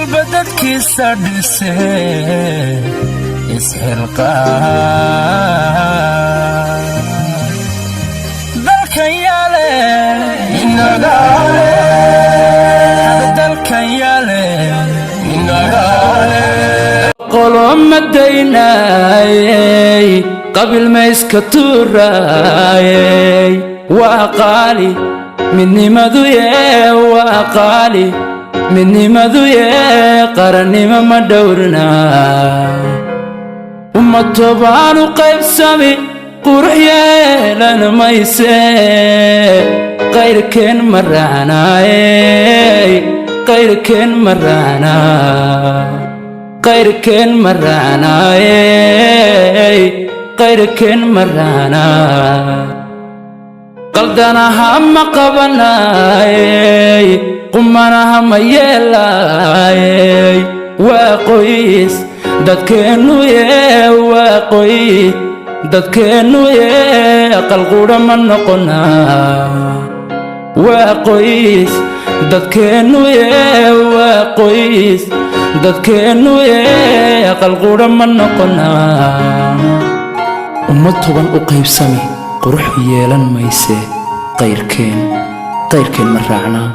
Walba dadkiisa dhise isxilqaan. Dalkan yaale inagaale, dalkan yaale inagaale. Qoloma daynaayey, qabiil mayska tuuraayey. Waa qaali midnimadu yee, waa qaali midnimadu yee. Qarannimo ma dhowrna, ummad tobaanu qaybsami qurux yeelan mayse. Qayrkeen ma raacnaayey, qayrkeen ma raacnaa, qayrkeen ma raacnaayey, qayrkeen ma raacnaa. Qaldanaha ma qabanaayey, qumanaha ma yeelaayey. Waa qoys dadkeennu yee, waa qoys dadkeennu yee. Qalqudha ma noqonaa. Waa qoys dadkeennu yee, waa qoys dadkeennu yee. Qalqudha ma noqonaa. Ummad 10 u qaybsami qurux yeelan mayse. Qayrkeen, qayrkeen ma raacnaa.